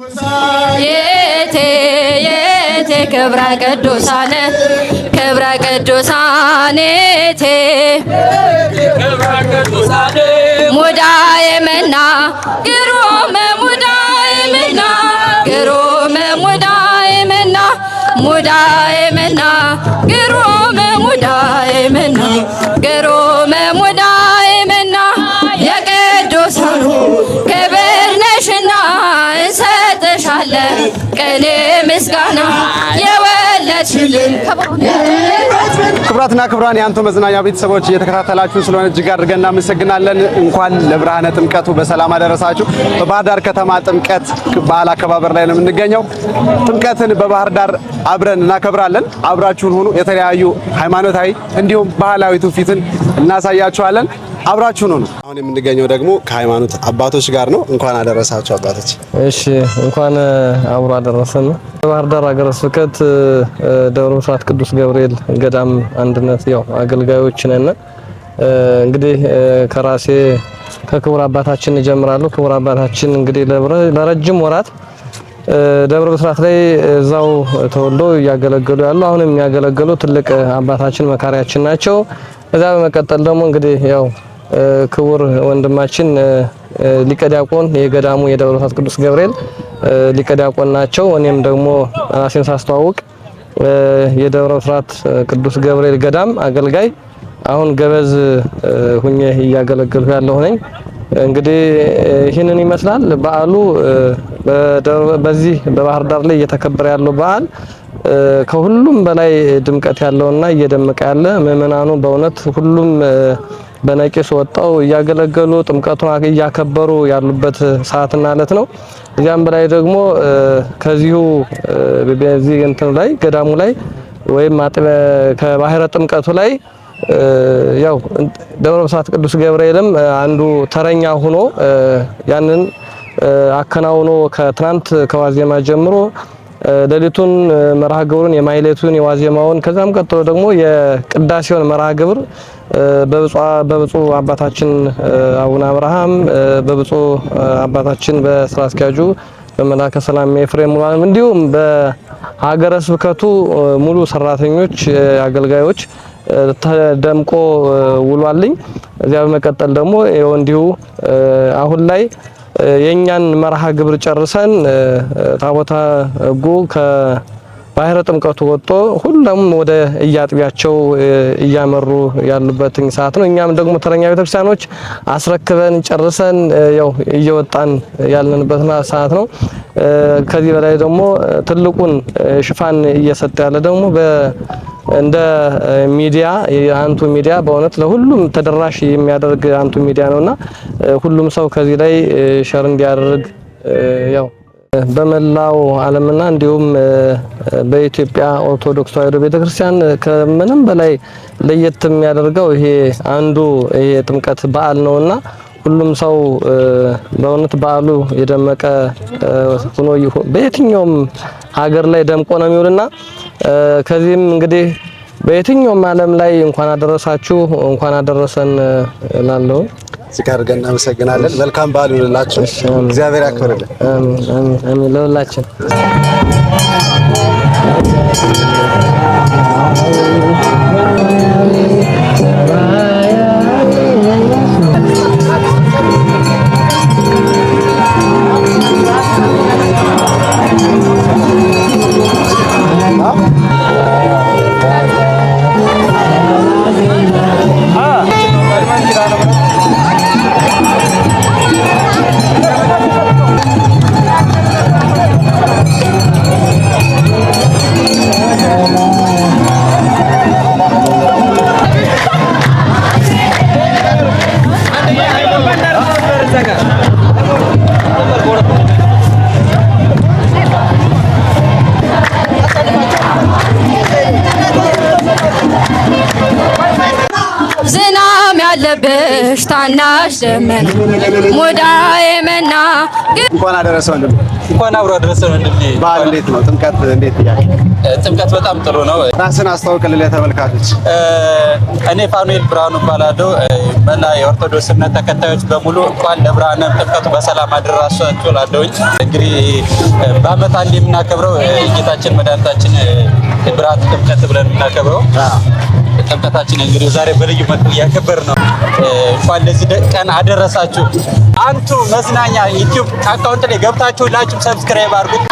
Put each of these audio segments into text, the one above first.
የቴ የቴ ክብረ ቅዱሳን ክብረ ቅዱሳን የቴ ሙዳየ መና ግሩም ሙዳየ መና ግሩም ሙዳየ መና ሙዳየ መና ግሩም ሙዳየ መና ግሩም ሙዳየ መና የቅዱሳኑ ክብር ነሽና እንሰጥሻለን ቅኔ ምስጋና የወለድሽልን። ክቡራትና ክቡራን የአንቱ መዝናኛ ቤተሰቦች፣ እየተከታተላችሁ ስለሆነ እጅግ አድርገን እናመሰግናለን። እንኳን ለብርሃነ ጥምቀቱ በሰላም አደረሳችሁ። በባህር ዳር ከተማ ጥምቀት በዓል አከባበር ላይ ነው የምንገኘው። ጥምቀትን በባህር ዳር አብረን እናከብራለን። አብራችሁን ሁኑ። የተለያዩ ሃይማኖታዊ እንዲሁም ባህላዊ ትውፊትን እናሳያችኋለን። አብራችሁን ሁኑ። አሁን የምንገኘው ደግሞ ከሃይማኖት አባቶች ጋር ነው። እንኳን አደረሳችሁ አባቶች። እሺ፣ እንኳን አብሮ አደረሰን። በባህር ዳር ሀገረ ስብከት ደብረ ብስራት ቅዱስ ገብርኤል ገዳም አንድነት ያው አገልጋዮች ነን። እንግዲህ ከራሴ ከክቡር አባታችን እጀምራለሁ። ክቡር አባታችን እንግዲህ ለረጅም ወራት ደብረ ብስራት ላይ እዛው ተወልዶ እያገለገሉ ያሉ፣ አሁንም የሚያገለግሉ ትልቅ አባታችን መካሪያችን ናቸው። እዛ በመቀጠል ደግሞ እንግዲህ ያው ክቡር ወንድማችን ሊቀ ዲያቆን የገዳሙ የደብረ ብስራት ቅዱስ ገብርኤል ሊቀ ዲያቆን ናቸው። እኔም ደግሞ ራሴን ሳስተዋውቅ የደብረ ብስራት ቅዱስ ገብርኤል ገዳም አገልጋይ፣ አሁን ገበዝ ሁኜ እያገለገልኩ ያለሁ ነኝ። እንግዲህ ይህንን ይመስላል በዓሉ። በዚህ በባህር ዳር ላይ እየተከበረ ያለው በዓል ከሁሉም በላይ ድምቀት ያለውና እየደመቀ ያለ፣ ምእመናኑ በእውነት ሁሉም በነቂስ ወጣው እያገለገሉ ጥምቀቱን እያከበሩ ያሉበት ሰዓትና እለት ነው። እዚያም በላይ ደግሞ ከዚሁ በዚህ እንትኑ ላይ ገዳሙ ላይ ወይም ከባህረ ጥምቀቱ ላይ ያው ደብረ ብስራት ቅዱስ ገብርኤልም አንዱ ተረኛ ሆኖ ያንን አከናውኖ ከትናንት ከዋዜማ ጀምሮ ሌሊቱን መርሃ ግብሩን፣ የማይሌቱን፣ የዋዜማውን፣ ከዛም ቀጥሎ ደግሞ የቅዳሴውን መርሃ ግብር በብፁዕ አባታችን አቡነ አብርሃም፣ በብፁዕ አባታችን በስራ አስኪያጁ በመላከ ሰላም ኤፍሬም ሙሉዓለም፣ እንዲሁም በሀገረ ስብከቱ ሙሉ ሰራተኞች፣ አገልጋዮች ተደምቆ ውሏልኝ። እዚያ በመቀጠል ደግሞ ይኸው እንዲሁ አሁን ላይ የኛን መርሃ ግብር ጨርሰን ታቦተ ሕጉ ከባህረ ጥምቀቱ ወጥቶ ሁሉም ወደ እያጥቢያቸው እያመሩ ያሉበት ሰዓት ነው። እኛም ደግሞ ተረኛ ቤተክርስቲያኖች አስረክበን ጨርሰን ያው እየወጣን ያለንበት ሰዓት ነው። ከዚህ በላይ ደግሞ ትልቁን ሽፋን እየሰጠ ያለ ደግሞ እንደ ሚዲያ የአንቱ ሚዲያ፣ በእውነት ለሁሉም ተደራሽ የሚያደርግ አንቱ ሚዲያ ነውና ሁሉም ሰው ከዚህ ላይ share እንዲያደርግ፣ ያው በመላው ዓለምና እንዲሁም በኢትዮጵያ ኦርቶዶክስ ተዋሕዶ ቤተክርስቲያን ከምንም በላይ ለየት የሚያደርገው ይሄ አንዱ ይሄ የጥምቀት በዓል ነውና ሁሉም ሰው በእውነት በዓሉ የደመቀ ሆኖ በየትኛውም ሀገር ላይ ደምቆ ነው የሚውልና ከዚህም እንግዲህ በየትኛውም ዓለም ላይ እንኳን አደረሳችሁ፣ እንኳን አደረሰን እላለሁ። እዚህ ጋር አድርገን እናመሰግናለን። መልካም በዓል ይሁንላችሁ። እግዚአብሔር ያክብርልን። አሜን አሜን አሜን ለሁላችን። ዝናም ያለብሽ ታናሽ ደመና ሙዳየ መና። እንኳን አደረሰ ወንድሜ። እንኳን አብሮ አደረሰን ወንድሜ። በዓል እንዴት ነው? ጥምቀት እንዴት እያለ? ጥምቀት በጣም ጥሩ ነው። ራስን አስተዋውቅልን ለተመልካቾች። እኔ ፋኑኤል ብርሃኑ እባላለሁ። መላ የኦርቶዶክስ እምነት ተከታዮች በሙሉ እንኳን ለብርሃነ ጥምቀቱ በሰላም አደረሳችሁ እላለሁኝ። እንግዲህ በአመት አንድ የምናከብረው ጌታችን መድኃኒታችን ብርሃነ ጥምቀት ብለን የምናከብረው ጥምቀታችን እንግዲህ ዛሬ በልዩ መልኩ እያከበርን ነው። እንኳን ለዚህ ቀን አደረሳችሁ። አንቱ መዝናኛ YouTube account ላይ ገብታችሁ ሁላችሁም subscribe አድርጉት።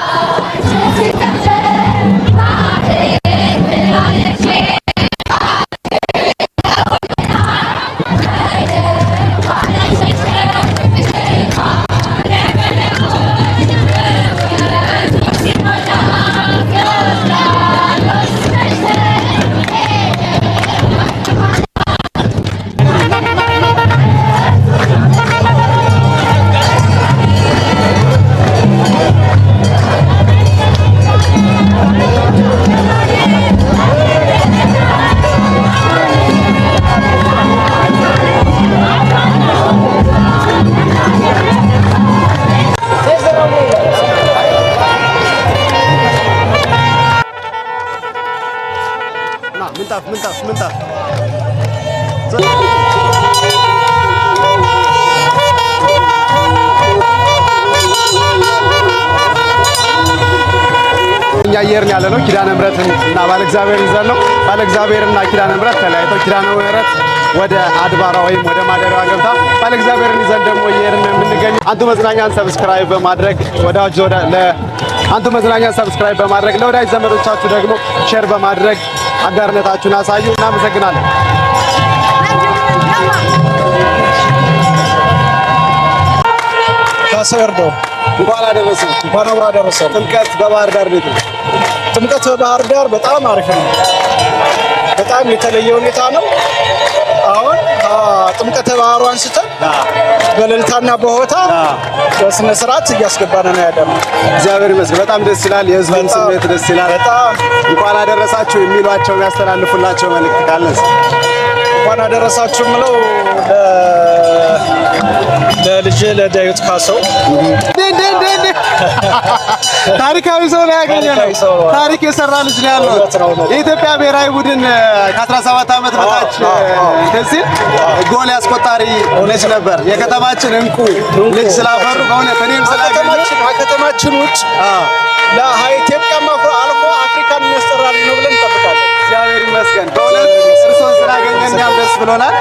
ምንጣፍ ምንጣፍ ምንጣፍ። እኛ እየሄድን ያለ ነው ኪዳነ ምሕረትን እና ባለ እግዚአብሔር ይዘን ነው። ባለ እግዚአብሔርና ኪዳነ ምሕረት ተለያይተው ኪዳነ ምሕረት ወደ አድባሯ ወይም ወደ ማደሪያዋ ገብታ ባለ እግዚአብሔርን ይዘን ደግሞ እየሄድን ነው የምንገኘው። አንቱ መዝናኛን subscribe በማድረግ ወዳጅ ወዳ ለአንቱ መዝናኛን subscribe በማድረግ ለወዳጅ ዘመዶቻችሁ ደግሞ share በማድረግ አጋርነታችሁን አሳዩ። እናመሰግናለን። ካሰርዶ እንኳን አደረሰን። እንኳን አብሮ አደረሰን። ጥምቀት በባህር ዳር ቤት ነው። ጥምቀት በባህር ዳር በጣም አሪፍ ነው። በጣም የተለየ ሁኔታ ነው። አሁን ጥምቀተ ባህሩ አንስተን በእልልታና በሆታ በስነ ስርዓት እያስገባን ነው ያለነው። እግዚአብሔር ይመስገን። በጣም ደስ ይላል። የህዝቡን ስሜት ደስ ይላል። በጣም እንኳን አደረሳችሁ የሚሏቸው የሚያስተላልፉላቸው መልእክት ካለስ? እንኳን አደረሳችሁ የምለው ለልጄ ለዳዊት ካሰው። ታሪካዊ ሰው ነው ያገኘነው። ታሪካዊ ሰው ነው። ታሪክ የሰራ ልጅ ነው ያለው። እውነት ነው፣ እውነት ነው። የኢትዮጵያ ብሔራዊ ቡድን ከ17 ዓመት በታች እንትን ሲል ጎል ያስቆጣሪ ልጅ ነበር። የከተማችን እንቁ ልጅ ስላፈሩ በእውነት እኔም ስላገኘሁ ከከተማችን ውጭ ለኢትዮጵያም አልፎ አፍሪካን የሚያስጠራ ልጅ ነው ብለን እንጠብቃለን። እግዚአብሔር ይመስገን። በእውነት እርሶን ስላገኘን እኛም ደስ ብሎናል።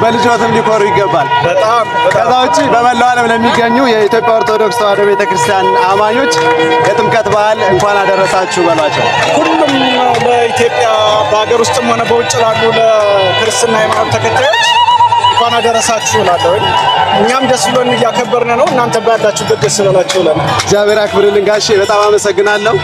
በልጆትም ሊኮሩ ይገባል። በጣም ከዛ ውጪ በመላው ዓለም ለሚገኙ የኢትዮጵያ ኦርቶዶክስ ተዋሕዶ ቤተክርስቲያን አማኞች የጥምቀት በዓል እንኳን አደረሳችሁ በሏቸው። ሁሉም ለኢትዮጵያ በሀገር ውስጥም ሆነ በውጭ ላሉ ለክርስትና ሃይማኖት ተከታዮች እንኳን አደረሳችሁ እላለሁ። እኛም ደስ ብሎን እያከበርን ነው። እናንተ ባላችሁበት ደስ ይበላችሁ ብለናል። እግዚአብሔር አክብርልን ጋሼ፣ በጣም አመሰግናለሁ።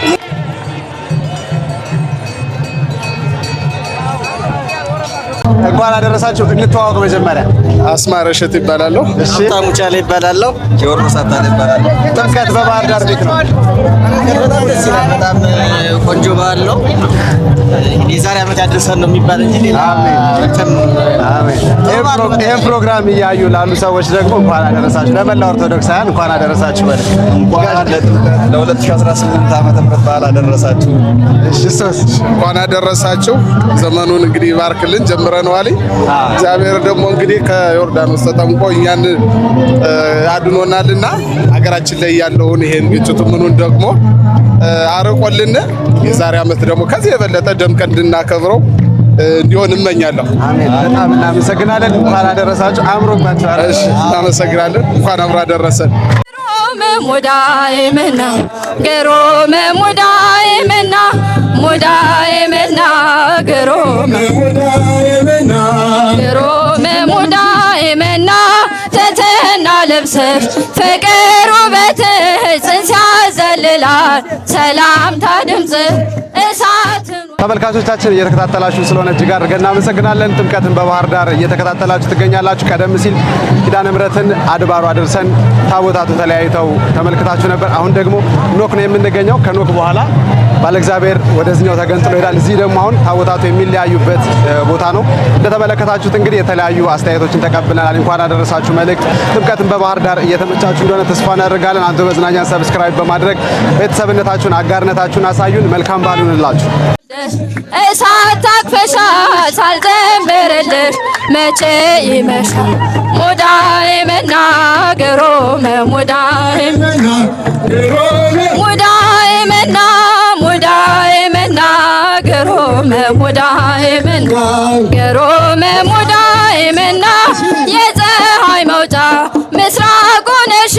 እንኳን አደረሳችሁ። እንተዋወቅ መጀመሪያ። አስማረሸት ይባላለሁ። እሺ፣ ሙቻሌ ይባላለሁ። ቴዎድሮስ አታለ ይባላለሁ። ጥምቀት በባህር ዳር ቤት ነው። በጣም ደስ ይላል። በጣም ቆንጆ በዓል ነው። የዛሬ ዓመት ያደርሰን ነው የሚባል እንጂ ሌላ መቼም አሜን። ይሄን ፕሮግራም እያዩ ላሉ ሰዎች ደግሞ እንኳን አደረሳችሁ፣ ለመላው ኦርቶዶክሳውያን እንኳን አደረሳችሁ በል። እንኳን ለጥምቀት ለ2018 ዓመተ ምህረት በዓል አደረሳችሁ። እሺ፣ እሶስ እንኳን አደረሳችሁ። ዘመኑን እንግዲህ ይባርክልን። ጀምረነዋል። እግዚአብሔር ደግሞ እንግዲህ ከዮርዳኖስ ተጠምቆ እኛን አድኖናልና ሀገራችን ላይ ያለውን ይሄን ግጭቱ ምኑን ደግሞ አርቆልን የዛሬ ዓመት ደግሞ ከዚህ የበለጠ ደምቀን እንድናከብረው እንዲሆን እመኛለሁ። አሜን። በጣም እናመሰግናለን። እንኳን አደረሳችሁ። አምሮባችኋል። እሺ፣ እናመሰግናለን። እንኳን አብሮ አደረሰን። ግሩም ሙዳይ መና ግሩም ሙዳይ መና ሙዳይ መና ግሩም ግሩም ሙዳይ መና ትሕትና ልብስህ ፍቅር ውበትህ ጽንስ ያዘልላል ሰላምታ ድምፅህ እሳትን ተመልካቾቻችን እየተከታተላችሁ ስለሆነ እጅግ አድርገን እናመሰግናለን። ጥምቀትን በባህር ዳር እየተከታተላችሁ ትገኛላችሁ። ቀደም ሲል ኪዳነ ምሕረትን አድባሯ አድርሰን ታቦታቱ ተለያይተው ተመልክታችሁ ነበር። አሁን ደግሞ ኖክ ነው የምንገኘው። ከኖክ በኋላ ባለ እግዚአብሔር ወደዚህኛው ተገንጥሎ ይሄዳል። እዚህ ደግሞ አሁን ታቦታቱ የሚለያዩበት ቦታ ነው። እንደተመለከታችሁት እንግዲህ የተለያዩ አስተያየቶችን ተቀብለናል። እንኳን አደረሳችሁ መልእክት። ጥምቀትን በባህር ዳር እየተመቻችሁ እንደሆነ ተስፋ እናደርጋለን። አንቱ መዝናኛን subscribe በማድረግ ቤተሰብነታችሁን አጋርነታችሁን አሳዩን። መልካም በዓል ይሁንላችሁ። እሳት ታቅፈሻል ሳልዘምርልሽ መቼ ይመሻል ሙዳይ መና ግሩም ሙዳይ ሙዳይ መና ሙዳይ መና ግሩም ሙዳይ መና ግሩም ሙዳይ መና የፀሐይ መውጫ ምስራቁ ነሽ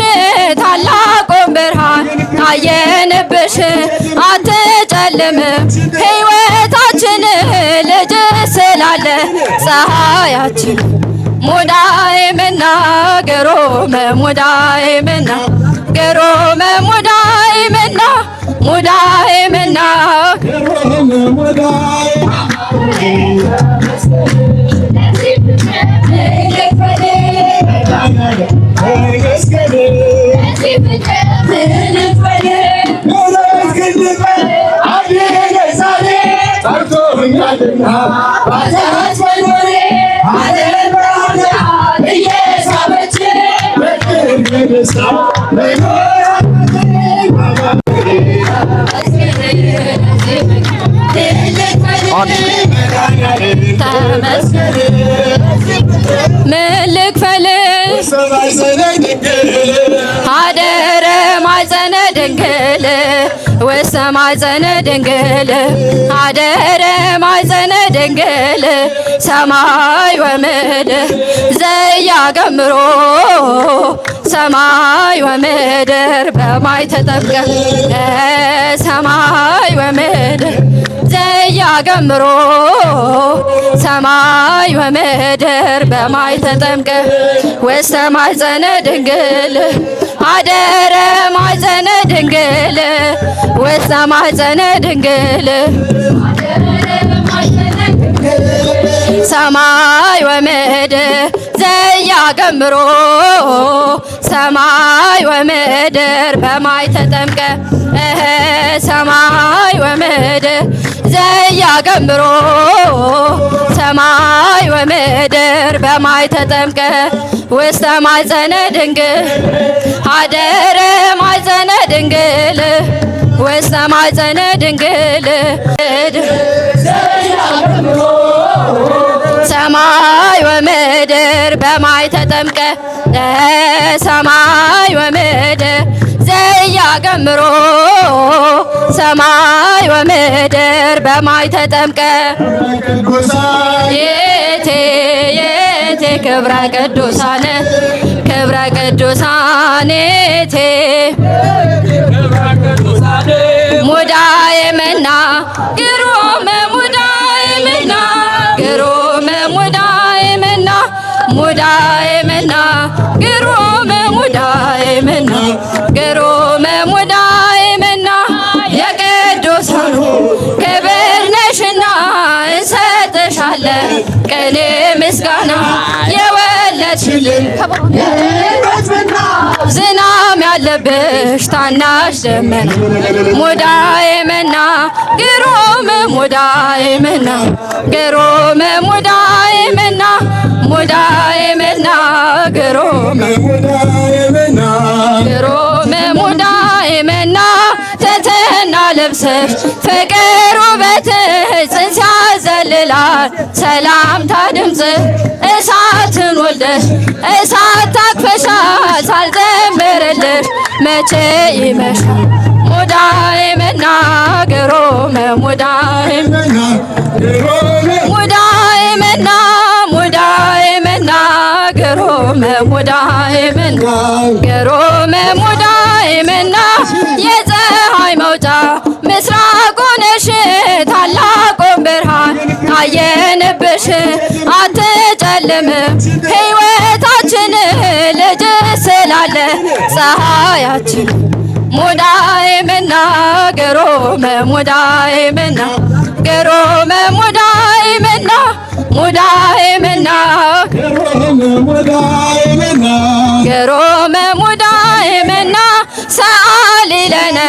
ታላቁን ብርሃን ታየንብሽ አትጨልምም ሕይወታችን ልጅ ስላለ ፀሐያችን ሙዳይ መና ግሩም ሙዳይ መና ግሩም ሙዳይ መና ሙዳይ መና ምን ልክፈል ሀደረ ማኅፀነ ድንግል ውስተ ማኅፀነ ድንግል ሀደረ ማኅፀነ ድንግል ሰማይ ወምድር ዘያገምሮ ሰማይ ወምድር በማይ ተጠምቀ ሰማይ ወምድር ዘያገምሮ ሰማይ ወምድር በማይ ተጠምቀ ውስተ ማኅፀነ ድንግል አደረ ማኅፀነ ድንግል ውስተ ማኅፀነ ድንግል ሰማይ ወምድር ዘያገምሮ ሰማይ ወምድር በማይ ተጠምቀ ሰማይ ወምድር ዘያገምሮ ሰማይ ወምድር በማይ ተጠምቀ ውስተ ማኅፀነ ድንግል ሀደረ ማኅፀነ ድንግል ውስተ ማኅፀነ ድንግል ሰማይ ወምድር በማይ ተጠምቀ ሰማይ ወምድር ዘያገምሮ ሰማይ ወምድር በማይ ተጠምቀ የቴ የቴ ክብረ ቅዱሳን ክብረ ቅዱሳን የቴ ሙዳየ መና ግሩም ሙዳየ መና ግሩም ሙዳየ መና ሙዳየ መና ግሩም ሙዳየ መና ግሩም ሙዳየ መና የቅዱሳኑ ክብር ነሽና እንሰጥሻለን ቅኔ ምስጋና የወለድሽልን ዝናም ያለብሽ ታናሽ ደመና ሙዳየ መና ግሩም ሙዳየ መና ግሩም ሙዳየ መና ሙዳየ መና ግሩም ግሩም ሙዳየ መና ትሕትና ልብስሽ ፍቅር ውበትሽ ጽንስ ያዘልላል ሰላምታ ድምፅሽ እሳትን ወልደሽ እሳት ታቅፈሻል ሳልዘምርልሽ መቼ ይመሻል ሙዳየ መና ግሩም ሙዳየ ሙዳየ መና ሙዳየ መና ግሩም ሙዳየ መና ግሩም ሙዳየ መና የፀሐይ መውጫ ምስራቁ ነሽ ታላቁን ብርሃን ታየንብሽ አትጨልምም ሕይወታችን ልጅ ስላለ ፀሐያችን ሙዳየ መና ግሩም ሙዳየ መና ግሩም ሙዳየ መና ሙዳየ መና ግሩም ሙዳየ መና ሰአሊ ለነ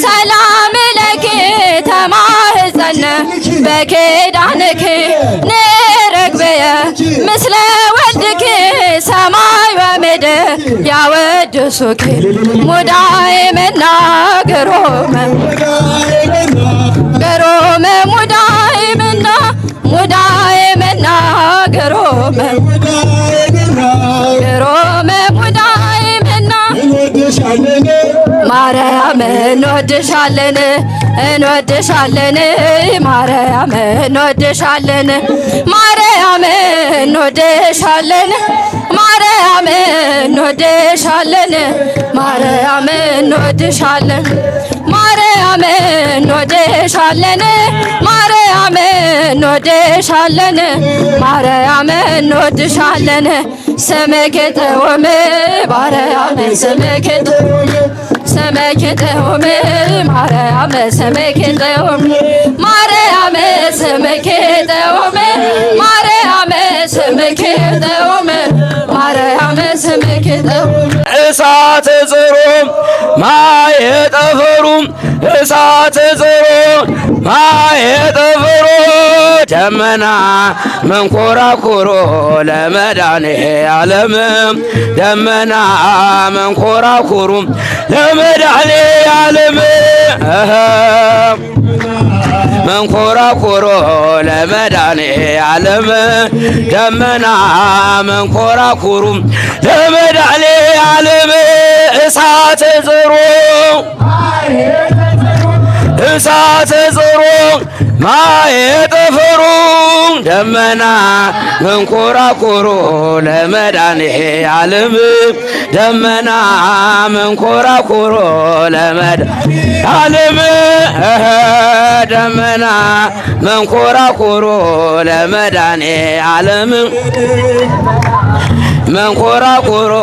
ሰላም ለኪ ተማህፀነ በኪዳንኪ ንርግብየ ምስለ ወልድኪ ሰማይ ወምድር ያወድሱኪ ሙዳየ መና ግሩም ግሩም ሙዳየ መና ሙዳየ መና ግሩም ግሩም ሙዳየ መና ማርያም እንወድሻለን እንወድሻለን ማርያም እንወድሻለን ማርያም እንወድሻለን ማርያም እንወድሻለን ማርያም እንወድሻለን ማርያም እንወድሻለን ማርያም እንወድሻለን ማርያም እንወድሻለን ስምኪ ጥዑም ማርያም ስምኪ ጥዑም ስምኪ ጥዑም ማርያም ስምኪ ጥዑም ማርያም ስምኪ ጥዑም ማርያም ስምኪ ጥዑም ማርያም ስምኪ ጥዑም። እሳተ ጽሮ ማየ ጠፈሩ፣ እሳተ ጽሮ ማየ ጠፈሩ፣ ደመና መንኮራኩሮ ለመድኃኔ ዓለም፣ ደመና መንኮራኩሩ ለመድኃኔ ዓለም፣ መንኮራኩሮ ለመድኃኔ ዓለም፣ ደመና መንኮራኩሩ ለመድኃኔ ዓለም። እሳተ ጽሮ፣ እሳተ ጽሮ ማየ ጠፈሩ፣ ደመና መንኮራኩሮ ለመድኃኔ ዓለም፣ ደመና መንኮራኩሮ ለመድኃኔ ዓለም፣ ደመና መንኮራኩሮ ለመድኃኔ ዓለም፣ መንኮራኩሮ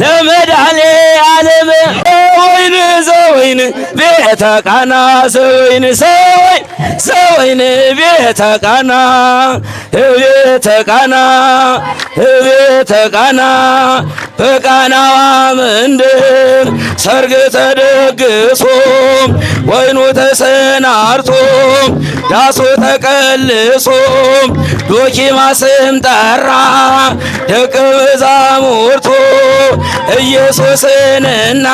ለመድኃኔ ዓለም። ወይን ዘወይን ቤተ ቃና፣ ዘወይን ዘወይን ዘወይን ቤተ ቃና፣ ቤተ ቃና፣ ቤተ ቃና፣ በቃናዋ መንደር ሰርግ ተደግሶ፣ ወይኑ ተሰናርቶ፣ ዳሱ ተቀልሶ፣ ዶኪማስም ጠራ ደቀ መዛሙርቱ ኢየሱስንና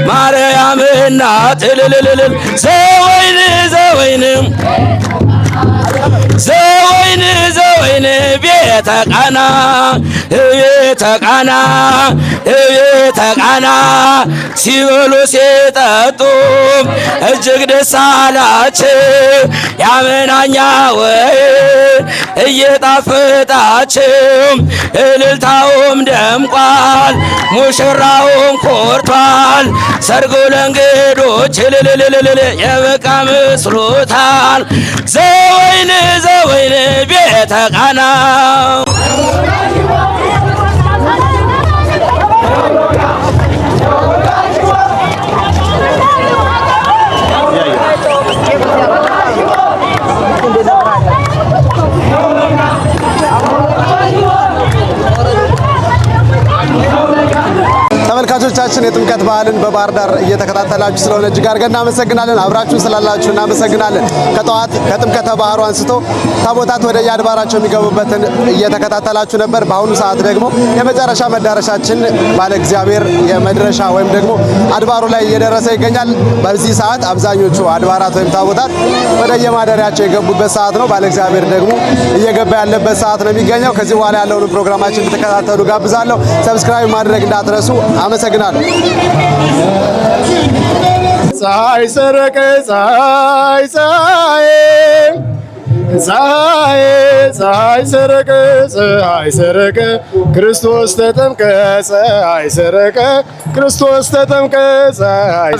ማርያምና ትልልልልል። ዘወይን ዘወይን ዘወይን ዘወይን ቤተ ቃና፣ ቤተ ቃና፣ ቤተ ቃና፣ ሲበሉ ሲጠጡ እጅግ ደስ አላቸው። ያመናኛ ወይ እየጣፈጣቸው እልልታውም ደምቋል፣ ሙሽራውም ኮርቷል። ሰርጉ ለእንግዶች እልልልልል የበቃ መስሎታል። ዘወይን ዘወይን ቤተ ቃና። ተመልካቾቻችን፣ የጥምቀት በዓልን በባህር ዳር እየተከታተላችሁ ስለሆነ እጅግ አድርገን እናመሰግናለን። አብራችሁን ስላላችሁ እናመሰግናለን። ከጠዋት ከጥምቀተ ባህሩ አንስቶ ታቦታት ወደ የአድባራቸው የሚገቡበትን እየተከታተላችሁ ነበር። በአሁኑ ሰዓት ደግሞ የመጨረሻ መዳረሻችን ባለ እግዚአብሔር የመድረሻ ወይም ደግሞ አድባሩ ላይ እየደረሰ ይገኛል። በዚህ ሰዓት አብዛኞቹ አድባራት ወይም ታቦታት ወደ የማደሪያቸው የገቡበት ሰዓት ነው። ባለ እግዚአብሔር ደግሞ እየገባ ያለበት ሰዓት ነው የሚገኘው። ከዚህ በኋላ ያለውን ፕሮግራማችን እንድትከታተሉ ጋብዛለሁ። Subscribe ማድረግ እንዳትረሱ። አመሰግናለሁ። ፀሐይ ሰረቀ፣ ፀሐይ፣ ፀሐይ፣ ፀሐይ፣ ፀሐይ ሰረቀ፣ ፀሐይ ሰረቀ፣ ክርስቶስ ተጠምቀ፣ ፀሐይ ሰረቀ፣ ክርስቶስ ተጠምቀ፣ ፀሐይ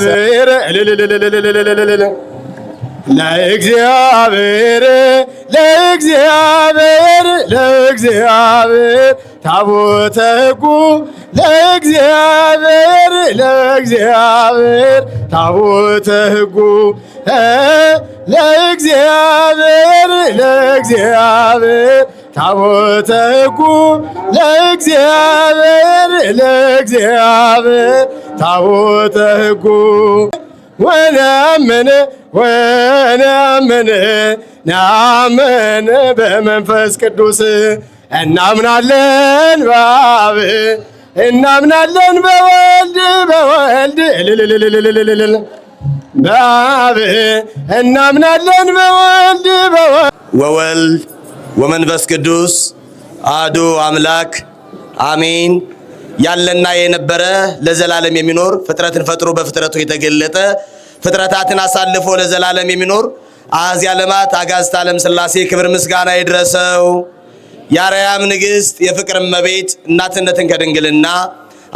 ለእግዚአብሔር፣ ለእግዚአብሔር፣ ለእግዚአብሔር ታቦተ ሕጉ፣ ለእግዚአብሔር፣ ለእግዚአብሔር ታቦተ ሕጉ፣ ለእግዚአብሔር፣ ለእግዚአብሔር ታቦተ ሕጉ፣ ለእግዚአብሔር፣ ለእግዚአብሔር ታቦተ ሕጉ። ወነአምን፣ ወነአምን፣ ነአምን በመንፈስ ቅዱስ፣ እናምናለን በአብ፣ እናምናለን በወልድ፣ በወልድ፣ በአብ እናምናለን፣ በወልድ፣ በወልድ። ወወልድ ወመንፈስ ቅዱስ አሐዱ አምላክ አሜን። ያለና የነበረ ለዘላለም የሚኖር ፍጥረትን ፈጥሮ በፍጥረቱ የተገለጠ ፍጥረታትን አሳልፎ ለዘላለም የሚኖር አኃዜ ዓለማት አጋዕዝተ ዓለም ሥላሴ ክብር ምስጋና ይድረሰው። የአርያም ንግሥት የፍቅር እመቤት እናትነትን ከድንግልና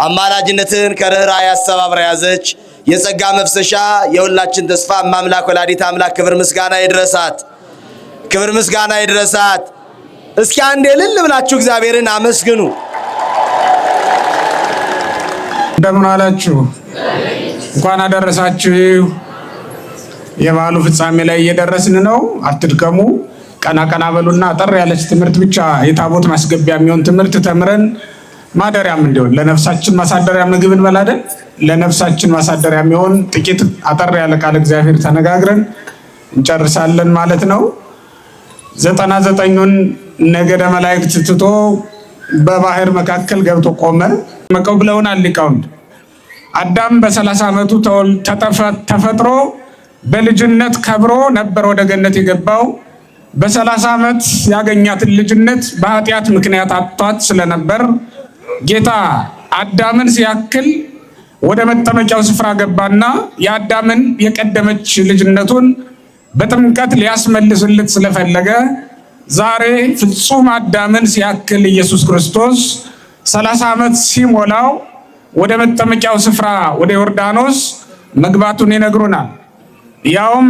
አማላጅነትን ከርኅራኄ አስተባብራ ያዘች የጸጋ መፍሰሻ የሁላችን ተስፋ እማምላክ ወላዲት አምላክ ክብር ምስጋና ይድረሳት። ክብር ምስጋና ይድረሳት። እስኪ አንዴ እልል ብላችሁ እግዚአብሔርን አመስግኑ። እንደምን አላችሁ? እንኳን አደረሳችሁ። የበዓሉ ፍጻሜ ላይ እየደረስን ነው። አትድከሙ። ቀና ቀና በሉና አጠር ያለች ትምህርት ብቻ የታቦት ማስገቢያ የሚሆን ትምህርት ተምረን ማደሪያም እንዲሆን ለነፍሳችን ማሳደሪያ ምግብ እንበላለን። ለነፍሳችን ማሳደሪያ የሚሆን ጥቂት አጠር ያለ ቃል እግዚአብሔር ተነጋግረን እንጨርሳለን ማለት ነው። 99ኙን ነገደ መላእክት ትቶ በባህር መካከል ገብቶ ቆመ። መቀው ብለውናል ሊቃውንት። አዳም በ30 ዓመቱ ተፈጥሮ በልጅነት ከብሮ ነበር ወደ ገነት የገባው። በ30 ዓመት ያገኛትን ልጅነት በኃጢአት ምክንያት አጥቷት ስለነበር ጌታ አዳምን ሲያክል ወደ መጠመቂያው ስፍራ ገባና የአዳምን የቀደመች ልጅነቱን በጥምቀት ሊያስመልስለት ስለፈለገ ዛሬ ፍጹም አዳምን ሲያክል ኢየሱስ ክርስቶስ 30 ዓመት ሲሞላው ወደ መጠመቂያው ስፍራ ወደ ዮርዳኖስ መግባቱን ይነግሩናል። ያውም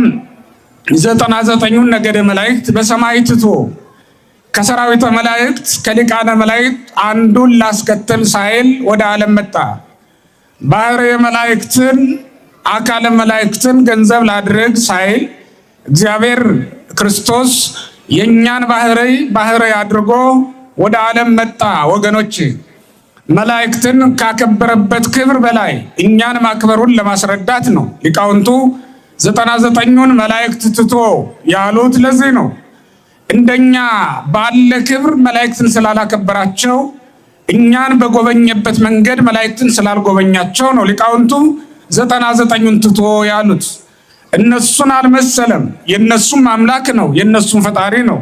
99ኙን ነገደ መላእክት በሰማይ ትቶ ከሰራዊተ መላእክት ከሊቃነ መላእክት አንዱን ላስከትል ሳይል ወደ ዓለም መጣ። ባህርየ መላእክትን አካለ መላእክትን ገንዘብ ላድርግ ሳይል እግዚአብሔር ክርስቶስ የእኛን ባህርይ ባህርይ አድርጎ ወደ ዓለም መጣ። ወገኖች፣ መላእክትን ካከበረበት ክብር በላይ እኛን ማክበሩን ለማስረዳት ነው ሊቃውንቱ 99ኙን መላእክት ትቶ ያሉት ለዚህ ነው። እንደኛ ባለ ክብር መላእክትን ስላላከበራቸው እኛን በጎበኘበት መንገድ መላእክትን ስላልጎበኛቸው ነው ሊቃውንቱ 99ኙን ትቶ ያሉት። እነሱን አልመሰለም። የነሱም አምላክ ነው፣ የነሱም ፈጣሪ ነው።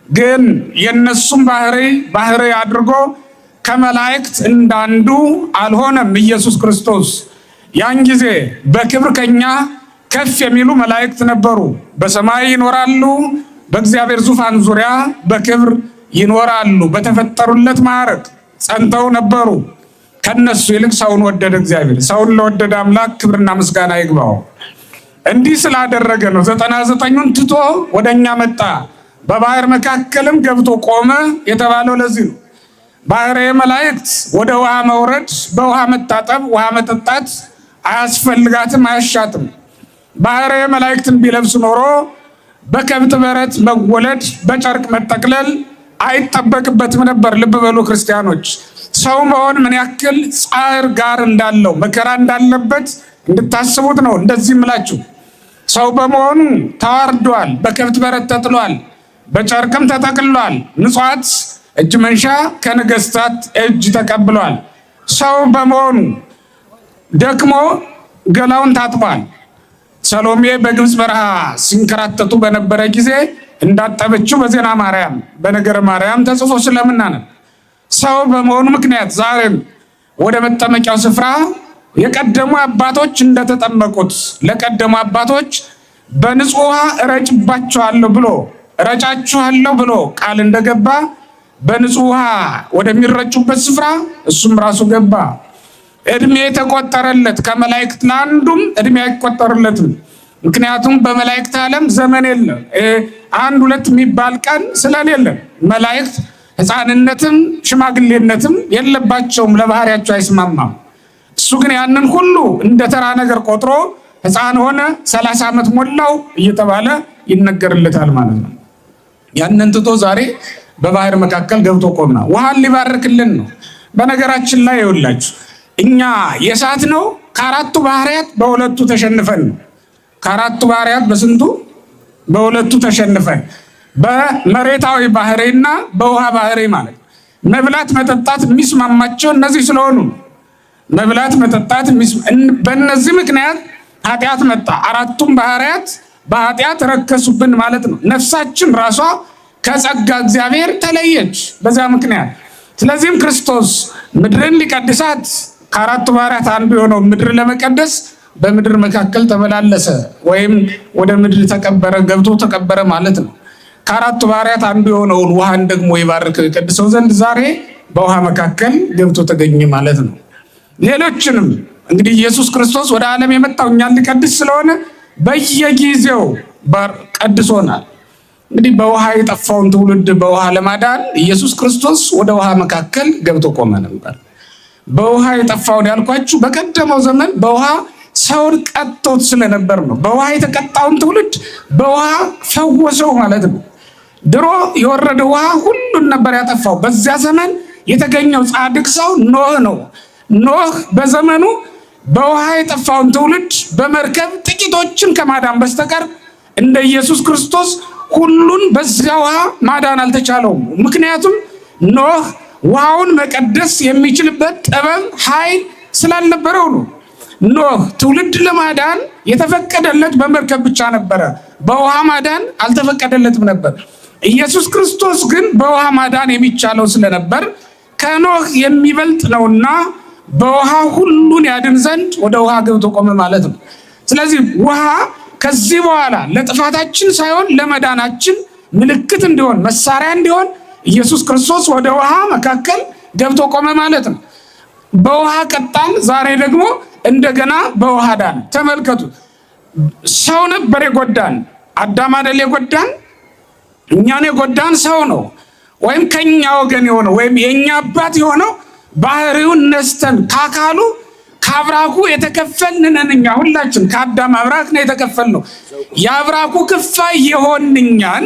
ግን የነሱም ባህሪ ባህሪ አድርጎ ከመላእክት እንዳንዱ አልሆነም ኢየሱስ ክርስቶስ። ያን ጊዜ በክብር ከኛ ከፍ የሚሉ መላእክት ነበሩ። በሰማይ ይኖራሉ፣ በእግዚአብሔር ዙፋን ዙሪያ በክብር ይኖራሉ። በተፈጠሩለት ማዕረግ ጸንተው ነበሩ። ከነሱ ይልቅ ሰውን ወደደ እግዚአብሔር። ሰውን ለወደደ አምላክ ክብርና ምስጋና ይግባው። እንዲህ ስላደረገ ነው 99ኙን ትቶ ወደኛ መጣ። በባህር መካከልም ገብቶ ቆመ የተባለው ለዚህ ነው። ባህረ መላእክት ወደ ውሃ መውረድ፣ በውሃ መታጠብ፣ ውሃ መጠጣት አያስፈልጋትም፣ አያሻትም። ባህረ መላእክትን ቢለብስ ኖሮ በከብት በረት መወለድ፣ በጨርቅ መጠቅለል አይጠበቅበትም ነበር። ልብ በሉ ክርስቲያኖች፣ ሰው መሆን ምን ያክል ጻዕር ጋር እንዳለው መከራ እንዳለበት እንድታስቡት ነው እንደዚህ ምላችሁ። ሰው በመሆኑ ተዋርዷል። በከብት በረት ተጥሏል፣ በጨርቅም ተጠቅልሏል። ምጽዋት እጅ መንሻ ከነገስታት እጅ ተቀብሏል። ሰው በመሆኑ ደክሞ ገላውን ታጥቧል። ሰሎሜ በግብፅ በረሃ ሲንከራተቱ በነበረ ጊዜ እንዳጠበችው በዜና ማርያም በነገረ ማርያም ተጽፎ ስለምናነብ ሰው በመሆኑ ምክንያት ዛሬም ወደ መጠመቂያው ስፍራ የቀደሙ አባቶች እንደተጠመቁት ለቀደሙ አባቶች በንጹህ ውሃ እረጭባችኋለሁ ብሎ እረጫችኋለሁ ብሎ ቃል እንደገባ በንጹህ ውሃ ወደሚረጩበት ስፍራ እሱም ራሱ ገባ። እድሜ የተቆጠረለት ከመላእክት ለአንዱም እድሜ አይቆጠርለትም። ምክንያቱም በመላእክት ዓለም ዘመን የለም፣ አንድ ሁለት የሚባል ቀን ስለሌለ መላእክት ሕፃንነትም ሽማግሌነትም የለባቸውም፣ ለባህሪያቸው አይስማማም። እሱ ግን ያንን ሁሉ እንደ ተራ ነገር ቆጥሮ ሕፃን ሆነ፣ 30 ዓመት ሞላው እየተባለ ይነገርለታል ማለት ነው። ያንን ትቶ ዛሬ በባህር መካከል ገብቶ ቆምና ውሃን ሊባርክልን ነው። በነገራችን ላይ ይኸውላችሁ እኛ የሳት ነው ከአራቱ ባህሪያት በሁለቱ ተሸንፈን ነው። ከአራቱ ባህሪያት በስንቱ? በሁለቱ ተሸንፈን፣ በመሬታዊ ባህሪና በውሃ ባህሪ ማለት ነው። መብላት መጠጣት የሚስማማቸው እነዚህ ስለሆኑ መብላት መጠጣት በእነዚህ ምክንያት ኃጢአት መጣ። አራቱም ባህሪያት በኃጢአት ረከሱብን ማለት ነው። ነፍሳችን ራሷ ከጸጋ እግዚአብሔር ተለየች በዚያ ምክንያት። ስለዚህም ክርስቶስ ምድርን ሊቀድሳት ከአራቱ ባህርያት አንዱ የሆነው ምድር ለመቀደስ በምድር መካከል ተመላለሰ ወይም ወደ ምድር ተቀበረ፣ ገብቶ ተቀበረ ማለት ነው። ከአራቱ ባህርያት አንዱ የሆነውን ውሃን ደግሞ ይባርከው ይቀድሰው ዘንድ ዛሬ በውሃ መካከል ገብቶ ተገኘ ማለት ነው። ሌሎችንም እንግዲህ ኢየሱስ ክርስቶስ ወደ ዓለም የመጣው እኛን ሊቀድስ ስለሆነ በየጊዜው ቀድሶናል። እንግዲህ በውሃ የጠፋውን ትውልድ በውሃ ለማዳን ኢየሱስ ክርስቶስ ወደ ውሃ መካከል ገብቶ ቆመ ነበር። በውሃ የጠፋውን ያልኳችሁ በቀደመው ዘመን በውሃ ሰውን ቀጥቶት ስለነበር ነው። በውሃ የተቀጣውን ትውልድ በውሃ ፈወሰው ማለት ነው። ድሮ የወረደ ውሃ ሁሉን ነበር ያጠፋው። በዚያ ዘመን የተገኘው ጻድቅ ሰው ኖህ ነው። ኖህ በዘመኑ በውሃ የጠፋውን ትውልድ በመርከብ ጥቂቶችን ከማዳን በስተቀር እንደ ኢየሱስ ክርስቶስ ሁሉን በዚያ ውሃ ማዳን አልተቻለውም። ምክንያቱም ኖህ ውሃውን መቀደስ የሚችልበት ጥበብ፣ ኃይል ስላልነበረው ነው። ኖህ ትውልድ ለማዳን የተፈቀደለት በመርከብ ብቻ ነበረ። በውሃ ማዳን አልተፈቀደለትም ነበር። ኢየሱስ ክርስቶስ ግን በውሃ ማዳን የሚቻለው ስለነበር ከኖህ የሚበልጥ ነውና በውሃ ሁሉን ያድን ዘንድ ወደ ውሃ ገብቶ ቆመ ማለት ነው። ስለዚህ ውሃ ከዚህ በኋላ ለጥፋታችን ሳይሆን ለመዳናችን ምልክት እንዲሆን መሳሪያ እንዲሆን ኢየሱስ ክርስቶስ ወደ ውሃ መካከል ገብቶ ቆመ ማለት ነው። በውሃ ቀጣን፣ ዛሬ ደግሞ እንደገና በውሃ ዳን። ተመልከቱ፣ ሰው ነበር የጎዳን፣ አዳም አይደል የጎዳን? እኛን የጎዳን ሰው ነው፣ ወይም ከኛ ወገን የሆነው ወይም የኛ አባት የሆነው ባህሪውን ነስተን ከአካሉ ከአብራኩ የተከፈልን ነን። እኛ ሁላችን ከአዳም አብራክ ነው የተከፈልነው። የአብራኩ ክፋይ የሆንን እኛን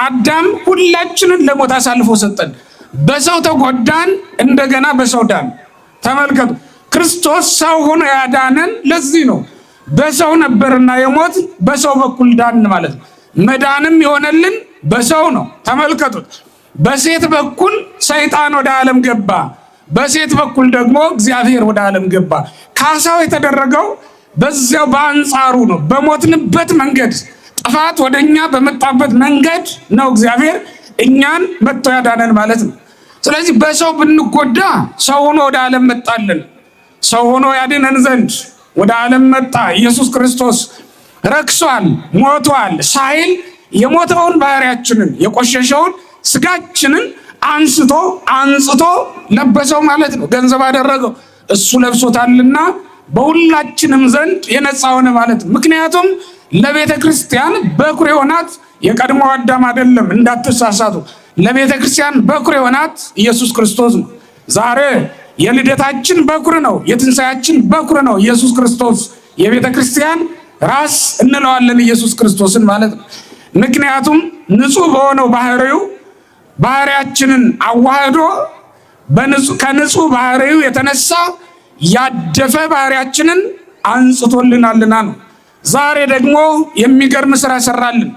አዳም ሁላችንን ለሞት አሳልፎ ሰጠን። በሰው ተጎዳን፣ እንደገና በሰው ዳን። ተመልከቱ፣ ክርስቶስ ሰው ሆኖ ያዳነን ለዚህ ነው። በሰው ነበርና የሞት በሰው በኩል ዳን ማለት ነው። መዳንም የሆነልን በሰው ነው። ተመልከቱት። በሴት በኩል ሰይጣን ወደ ዓለም ገባ፣ በሴት በኩል ደግሞ እግዚአብሔር ወደ ዓለም ገባ። ካሳው የተደረገው በዚያው በአንጻሩ ነው። በሞትንበት መንገድ ጥፋት ወደኛ በመጣበት መንገድ ነው እግዚአብሔር እኛን መጥቶ ያዳነን ማለት ነው። ስለዚህ በሰው ብንጎዳ ሰው ሆኖ ወደ ዓለም መጣልን። ሰው ሆኖ ያድነን ዘንድ ወደ ዓለም መጣ። ኢየሱስ ክርስቶስ ረክሷል፣ ሞቷል ሳይል የሞተውን ባህሪያችንን የቆሸሸውን ስጋችንን አንስቶ አንጽቶ ለበሰው ማለት ነው። ገንዘብ አደረገው። እሱ ለብሶታልና በሁላችንም ዘንድ የነጻ ሆነ ማለት ነው። ምክንያቱም ለቤተ ክርስቲያን በኩር የሆናት የቀድሞ አዳም አይደለም፣ እንዳትሳሳቱ። ለቤተ ክርስቲያን በኩር የሆናት ኢየሱስ ክርስቶስ ነው። ዛሬ የልደታችን በኩር ነው፣ የትንሣኤያችን በኩር ነው ኢየሱስ ክርስቶስ። የቤተ ክርስቲያን ራስ እንለዋለን ኢየሱስ ክርስቶስን ማለት ነው። ምክንያቱም ንጹሕ በሆነው ባህሪው ባህሪያችንን አዋህዶ ከንጹሕ ባህሪው የተነሳ ያደፈ ባህሪያችንን አንጽቶልናልና ነው። ዛሬ ደግሞ የሚገርም ስራ ሰራልን።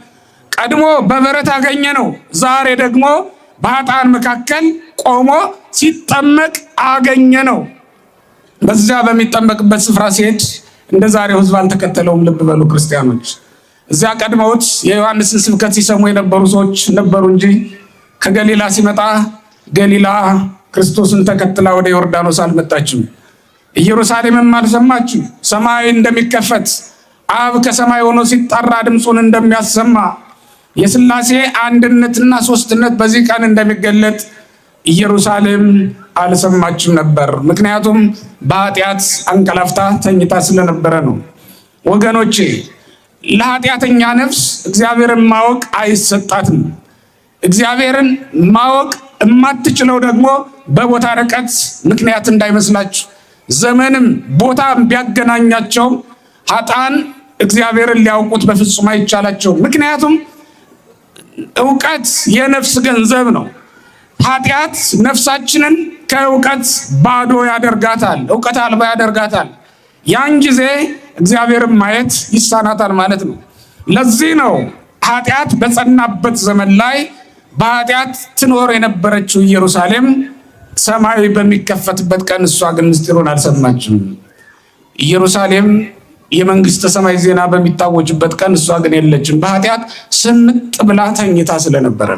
ቀድሞ በበረት አገኘ ነው። ዛሬ ደግሞ በኃጥአን መካከል ቆሞ ሲጠመቅ አገኘ ነው። በዚያ በሚጠመቅበት ስፍራ ሲሄድ እንደ ዛሬው ሕዝብ አልተከተለውም። ልብ በሉ ክርስቲያኖች። እዚያ ቀድመውት የዮሐንስን ስብከት ሲሰሙ የነበሩ ሰዎች ነበሩ እንጂ ከገሊላ ሲመጣ ገሊላ ክርስቶስን ተከትላ ወደ ዮርዳኖስ አልመጣችም። ኢየሩሳሌምም አልሰማችም። ሰማይ እንደሚከፈት አብ ከሰማይ ሆኖ ሲጠራ ድምፁን እንደሚያሰማ የሥላሴ አንድነትና ሶስትነት በዚህ ቀን እንደሚገለጥ ኢየሩሳሌም አልሰማችም ነበር። ምክንያቱም በኃጢአት አንቀላፍታ ተኝታ ስለነበረ ነው። ወገኖቼ ለኃጢአተኛ ነፍስ እግዚአብሔርን ማወቅ አይሰጣትም። እግዚአብሔርን ማወቅ የማትችለው ደግሞ በቦታ ርቀት ምክንያት እንዳይመስላችሁ። ዘመንም ቦታም ቢያገናኛቸውም ኃጥአን እግዚአብሔርን ሊያውቁት በፍጹም አይቻላቸውም። ምክንያቱም እውቀት የነፍስ ገንዘብ ነው። ኃጢአት ነፍሳችንን ከእውቀት ባዶ ያደርጋታል፣ እውቀት አልባ ያደርጋታል። ያን ጊዜ እግዚአብሔርን ማየት ይሳናታል ማለት ነው። ለዚህ ነው ኃጢአት በጸናበት ዘመን ላይ በኃጢአት ትኖር የነበረችው ኢየሩሳሌም ሰማይ በሚከፈትበት ቀን እሷ ግን ምስጢሩን አልሰማችም። ኢየሩሳሌም የመንግስተ ሰማይ ዜና በሚታወጅበት ቀን እሷ ግን የለችም። በኃጢአት ስምጥ ብላ ተኝታ ስለነበረ